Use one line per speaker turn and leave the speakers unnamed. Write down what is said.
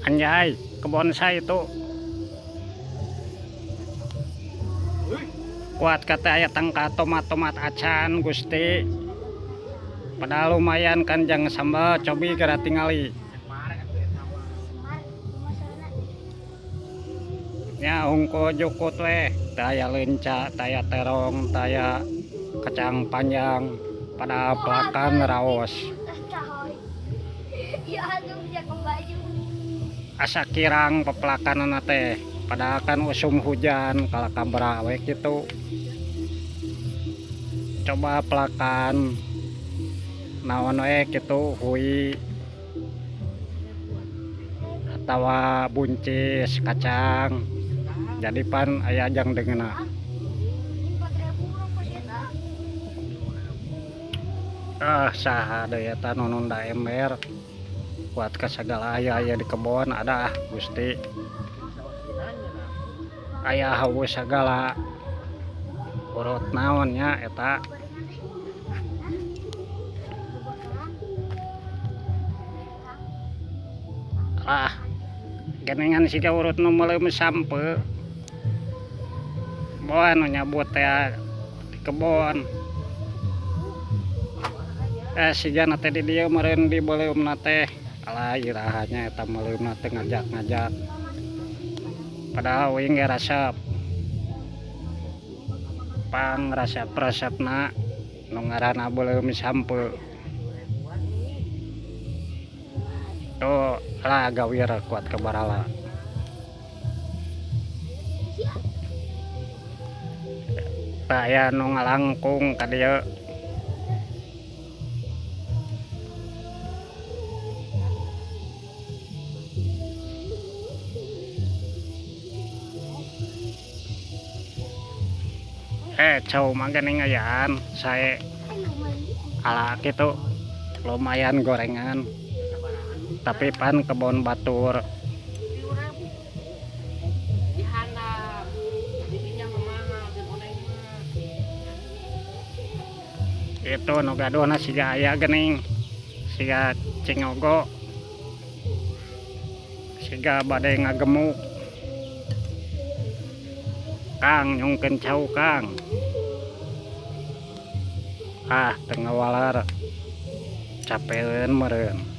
Anjay, kebon saya itu. Kuat kata aya tangka tomat-tomat acan Gusti. Padahal lumayan kan jang sambal cobi geura tingali. Ya hungkul jukut weh, taya lenca, taya terong, taya kacang panjang, pada pelakan raos. Asa kirang pepelakanana teh, padahal kan usum hujan kala kabra we kitu. Coba pelakan naon we kitu hui atawa buncis kacang jadi pan aya jang deungeuna. Saha deui eta nu nunda ember kuat ka sagala aya aya di kebon ada ah Gusti. Aya haus sagala urut naon nya eta. Ah geningan siga urut nu meuleum sampe. Boa nu nyabut teh di kebon. Siga na teh di dieu meureun di beuleumna teh. Alah iraha nya eta meuleumna teh ngajak-ngajak. Padahal uing ge resep. Pang resep-resepna nu ngaranna beuleum sampe. Tuh lah gawir kuat ke barala. Tah aya nu ngalangkung ka dieu. Cau mah geuning ayaan sae ala kitu lumayan gorengan tapi pan kebon batur. Itu nu gaduhna siga aya geuning siga cingogo siga bade ngagemuk. Kang nyungkeun cau Kang. Ah teu ngawaler capeun meureun.